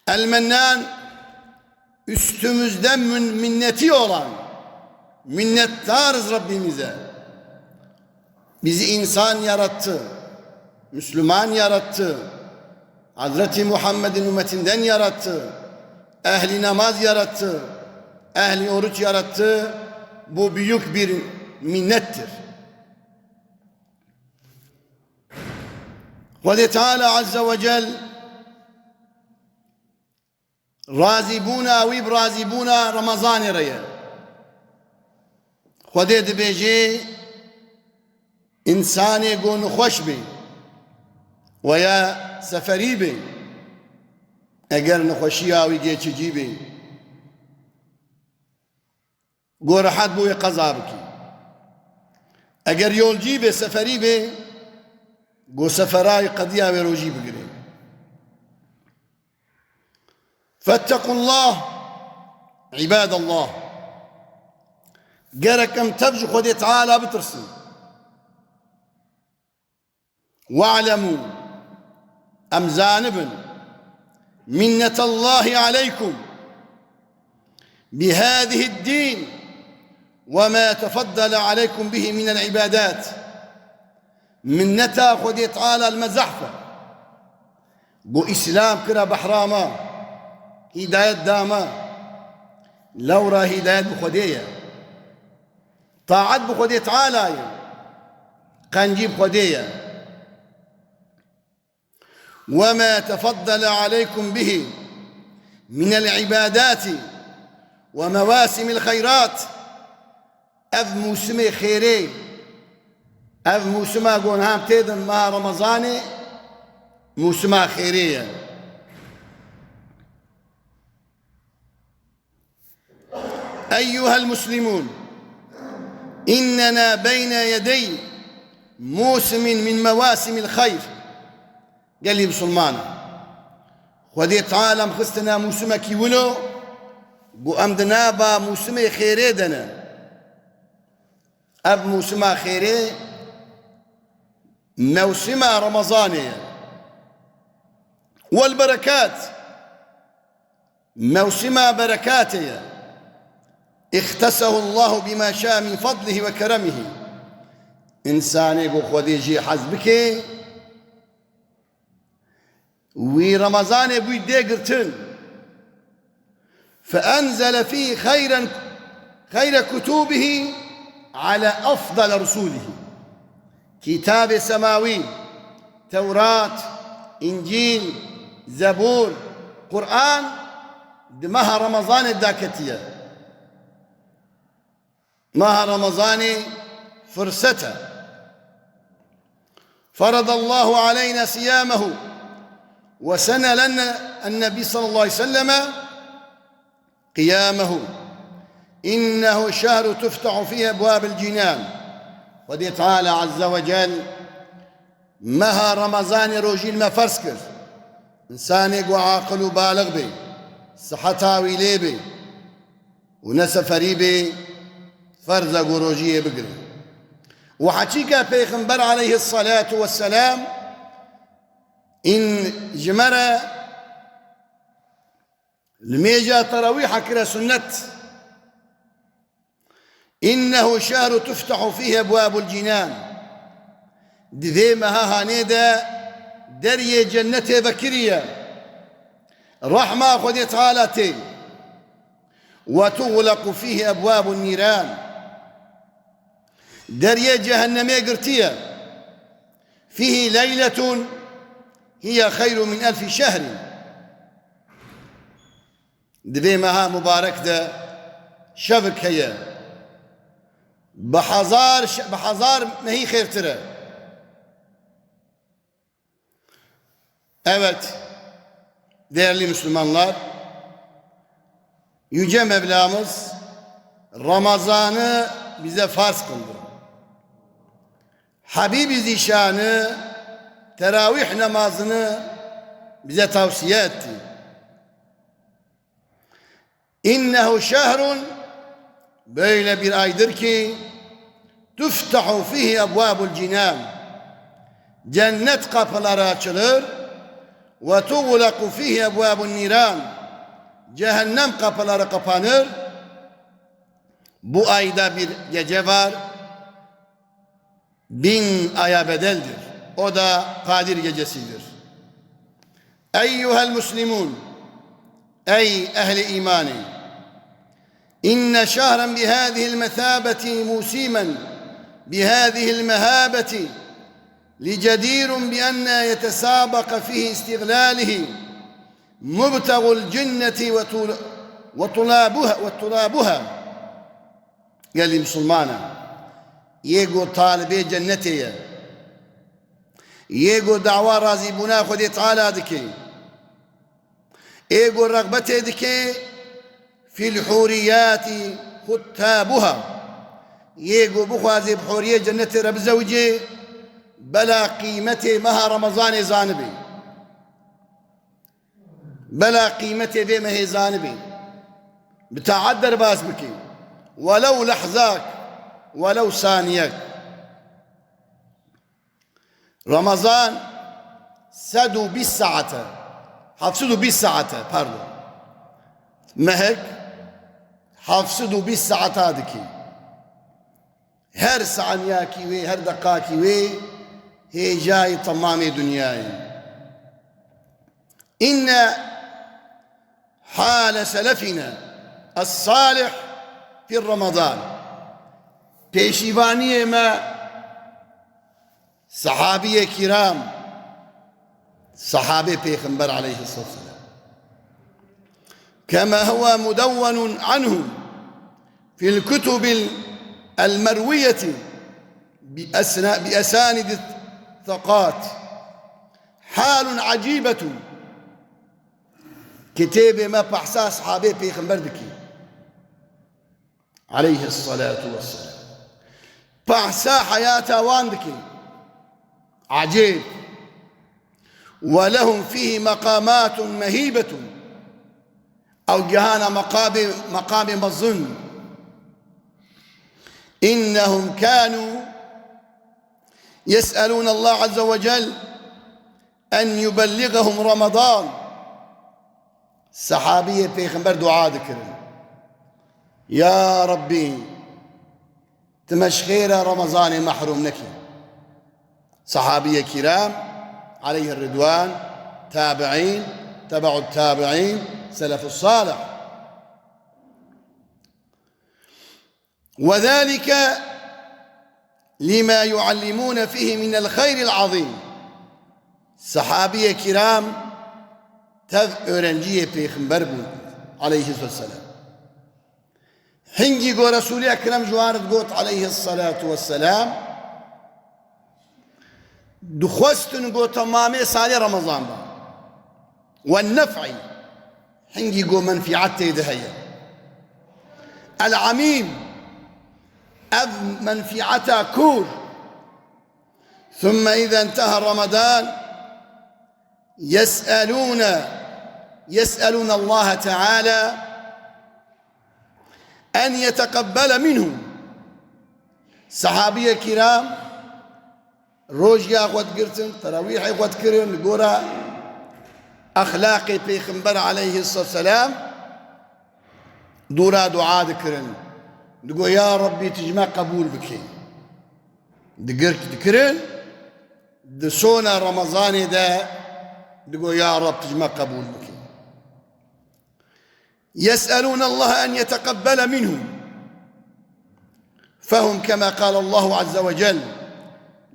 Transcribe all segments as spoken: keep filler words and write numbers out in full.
El-Mennan, üstümüzde mün-, minneti olan, minnettarız Rabbimize. Bizi insan yarattı, Müslüman yarattı, Hazreti Muhammed'in ümmetinden yarattı, ehli namaz yarattı, ehli oruç yarattı. Bu büyük bir minnettir. Xwedê Teala Azze ve Cel razîbûna wî bi razîbûna Remezanê re ye. Xwedê dibêje, însanê ku nixweş be, weya seferî be, eger nixweşiya wî geçicî be, ku rehet bû wê qeza bikî. Eger yolcî bê, seferî bê, ku sefera wî qediya wê rojî bigirê. Fettequllah, ibadallah. Gerek em tev ji Xwedê Teala bitirsin. Ve'lemû, em zanibin, minnetallahi aleykum bihâzihid-dîn ve mâ tefaddele aleykum bihi minel ibadât. Minneta Xwedê Teala li me zehf e. Ku Îslam kira behra me, hîdayet da me. Lewra hîdayet bi Xwedê ye. Taet bi Xwedê Teala ye. Qencî bi Xwedê ye. وَمَا تَفَضَّلَ عَلَيْكُمْ بِهِ مِنَ الْعِبَادَاتِ وَمَوَاسِمِ الْخَيْرَاتِ. Ev mûsimê xêrê, ev mûsima ku niha em têdin meha Remezanê, mûsima xêrê ye. أيها المسلمون، إننا بين يدي موسم من مواسم الخير. Gelî misilman, Xwedê Teala em xistine mûsimekî wilo, ku em di nava mûsimê xêrê de ne. Ev mûsima xêrê mewsima Remezanê ye. Wel berekat, mewsima berekatê ye. اختصه الله بما شاء من فضله وكرمه. Însanê ku Xwedê jê hez bike, wî Remezanê bûy dê girtin. فأنزل فيه خيرا، خير كتبه على أفضل رسله. Kitabê semawî, Tewrat, Încîl, Zebûr, Quran di meha Remezanê daketiye. Meha Remezanê firset e. فرض الله علينا صيامه وسن لنا النبي صلى الله عليه وسلم قيامه. إنه شهر تفتح فيه أبواب الجنان. Xwedê Teala Azze ve Cel meha Remezanê rojî li me ferz kir. Însanê ku aqil û baliq bê, siheta wî lê bê û ne seferî bê, ferz e ku rojiyê bigire. Û heqîqe Pêxember aleyhisselatu vesselam în ji me re li mêja terawîha kire sunnet. إنه شهر تفتح فيه أبواب الجنان. Di vê meha hanê de deriyê cennetê vekiriye. Rehma Xwedê Teala tê. وتغلق فيه أبواب النيران. Deriyê cehennemê girtiye. فيه ليلة هي خير من ألف شهر. Di vê meha mubarek de şevik heye. Bi hezar şe-, bi hezar mehî xêrtir e. Evet, değerli Müslümanlar, Yüce Mevlamız Ramazan'ı bize farz kıldı. Habib-i Zîşanı teravîh namazını bize tavsiye etti. إنه شهر, böyle bir aydır ki, تفتح فيه أبواب الجنان, cennet kapıları açılır, وتغلق فيه أبواب النيران. Cehennem kapıları kapanır. Bu ayda bir gece var. Bin aya bedeldir. O da Kadir gecesidir. أيها المسلمون, ey ehli imanê, إن شهرا بهذه المثابة موسما بهذه المهابة لجدير بأن يتسابق فيه استغلاله مبتغو الجنة وطل-، وطلابها، وطلابها. Gelî misilmana, yê ku talibê cennetê ye, yê ku dawa razîbûna Xwedê Teala dike, ê ku rexbetê dike fîl hûriyatî xuttabuha, yê ku bixwaze bi hûriyê cennetê re bizewicê, bela qîmetê meha Remezanê zanibe. Bela qîmetê vê mehê zanibe. Bi taet derbas bike. Welew lehzak, welew saniyek. Remezan sed û bîst saet e. Heft sed û bîst saet e, pardon. Mehek heft sed û bîst saeta dike. Her saniyakî wê, her deqakî wê hêjayê temamê dinyayê. Inne hale selefine es-salih fi Ramadan. Pêşîvaniyê me, sehabiyê kiram, sehabê Pêxember aleyhisselam. Kema huwa mudawwenun anhum fil kutubil el-merwiyeti bi esna-, bi esanidi thakat. Halun acibetun. Kitêbê me behsa sahabê Pêxember dikî. Aleyhissalatu vesselam. Behsa heyata wan dike. Ecêb. Ve lehum fîhî meqamatun mehîbetun. Ew gihana meqamê, meqamê mezin. İnnehum kânû yes'elûne Allah azze ve cel en yubelligahum Ramadan. Sehabiyê Pêxember dua dikirin. Ya Rabbî, tu me ji xêra Remezanê mehrûm nekî. Sehabiyê kiram, aleyhir ridwan, tabi'în, tebe'ut tabi'în, selefus salih. Ve zalike lima yuallimûne fîhî minel xeyril azîm. Sehabiyê kiram tev öğrenciyê Pêxember bûn, aleyhisselam. Hingî ku Resûlê Ekrem ji wan re digot, aleyhissalatu vesselam, dixwestin ku temamê salê Remezan be. Ve nef'î, hingî ku menfîet tê de heye. El-amîm, ev menfîeta kûr. Thumme iza inteha Ramadan, yes'elûne, yes'elûne Allahe Teala en yeteqebbele minhum. Sehabiyê kiram rojiya xwe digirtin, terawîhê xwe dikirin, li gora exlaqê Pêxember aleyhisselam dûra dua dikirin. Digo, ya Rabbî, tu ji me qebûl bikî. Digir-, dikirin, di sona Remezanê de digo, ya Rab, tu ji me qebûl bikî. يسألون الله أن يتقبل منهم. فهم كما قال الله عز وجل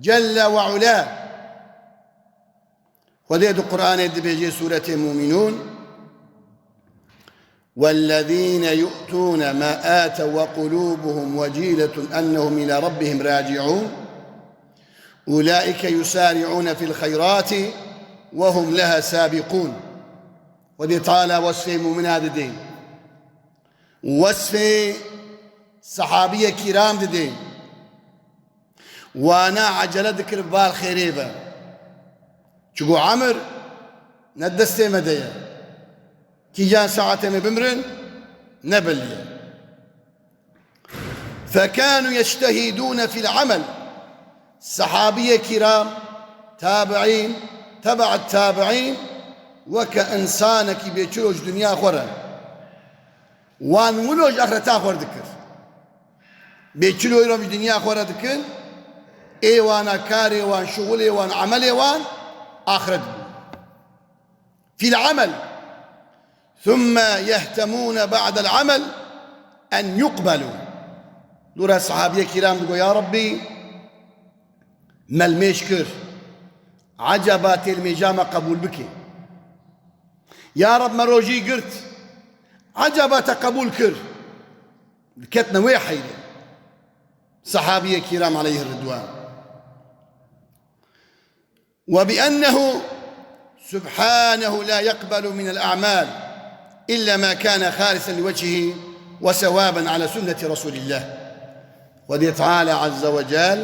جل وعلا. Xwedê di Qur'anê dibêje, Sûretê Mûminûn, والذين يؤتون ما آتوا وقلوبهم وجلة أنهم إلى ربهم راجعون أولئك يسارعون في الخيرات وهم لها سابقون. Xwedê Teala wesfê mûmina dide. Wesfê sehabiyê kiram dide. Wana ecele dikir bi bar xêrê ve. Çiku emir ne destê me de ye. Kîjan saetê me bimirin, ne belî ye. فكانوا يجتهدون في العمل. Sehabiyê kiram, tabi'în, tebe'et tabi'în, Weke însanekî bêçilo ji dinya xwe re. Wan wilo ji axireta xwe re dikir. Bêçiloyî re ji dinya xwe re dikin, ê wana karê wan, şixulê wan, emelê wan axiret bû. Fî l-emel. Thumme yehtemûne ba'del emel en yuqbelû. Dûra sahabiyê kiram digo, ya Rebbî, me limêj kir. Ecaba tê limêja me qebûl bike. Ya Reb, me rojî girt. Ecaba te qebûl kir. Diketine wê heyrê. Sahabiyê kiram aleyhir ridwan. Ve bi ennehu subhanehu la yeqbelu minel a'mal illa ma kana halisan li vecihi ve sevaben ala sunneti Resulillah. Xwedê Teala Azze ve Cel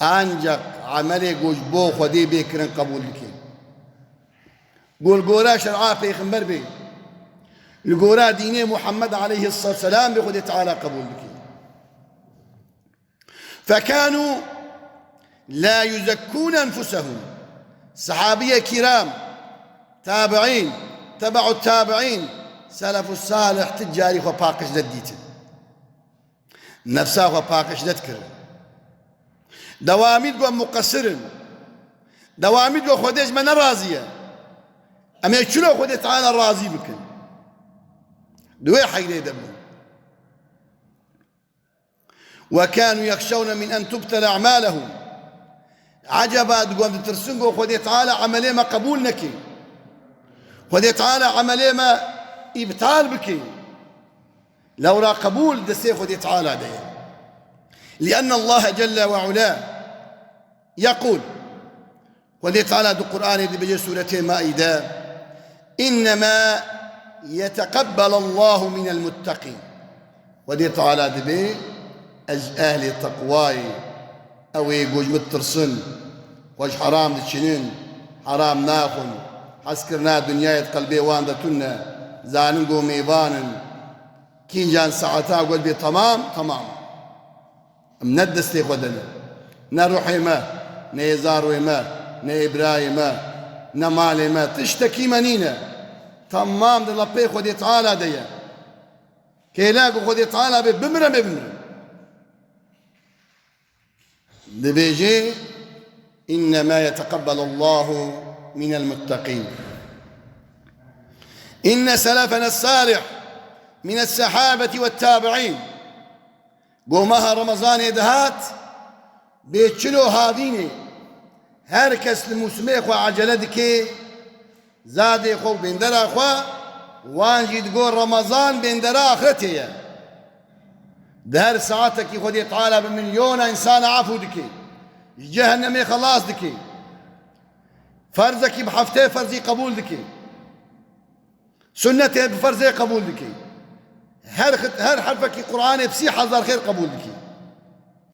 ancak emelê ku ji bo Xwedê bê kirin qebûl dike. Ku li gora şer'a Pêxember bê, li gora dînê Muhammed aleyhisselam bê, Xwedê Teala qebûl dike. Fekanu la yuzekkûne enfusehum. Sahabiyê kiram, tabi'în, tebe'u tabi'în, selefu salih ti carî xwe paqij nedîtin. Nefsa xwe paqij nedikirin. Dewamî digo em muqesir in. Dewamî digo Xwedê ji me nerazî ye. Em ê çilo Xwedê Teala razî bikin? Di wê heyrê de bûn. Ve kanu yexşewne min en tubtele a'malehum. Eceba digo em ditirsin ku Xwedê Teala emelê me qebûl neke. Xwedê Teala emelê me îbtal bike. Lewra qebûl destê Xwedê Teala de ye. Li'enne Allahe Celle ve Ula yeqûl. Xwedê Teala di Qur'anê dibêje, sûretê Maîde, "Innema yeteqebbelallahu minel mutteqîn." Xwedê Teala dibê, "Ez ji ehlê teqwayê." Ew ê ku ji min ditirsin, xwe ji heram diçinin, heram naxwin, hezkirina dinyayê di qelbê wan de tune, zanin ku mêvan in, kîjan saeta ku dibê temam, temam. Em ne destê xwe de ne. Ne ruhê me, ne ê zarwê me, ne ê birayê me, ne malê me, tiştekî me nîne. Temam di lepê Xwedê Teala de ye. Kêla ku Xwedê Teala bê bimirim, ê bimirim. Dibêje, "Innema yeteqebbelallahu minel mutteqîn." Inne selefene salih mines sehabeti ve tabi'în. Go meha Remezanê dihat, bê çilo havînê, her kes li mûsimê xwe ecele dike, zadê xwe û bêndera xwe, wan jî digo Remezan bêndera axretê ye. Di her saetekî Xwedê Teala bi milyona însana efû dike, ji cehennemê xelas dike. Ferzekî bi heftê ferzî qebûl dike. Sunnetê bi ferzê qebûl dike. Her xit-, her herfekî Qur'anê bi sî hezar xêr qebûl dike.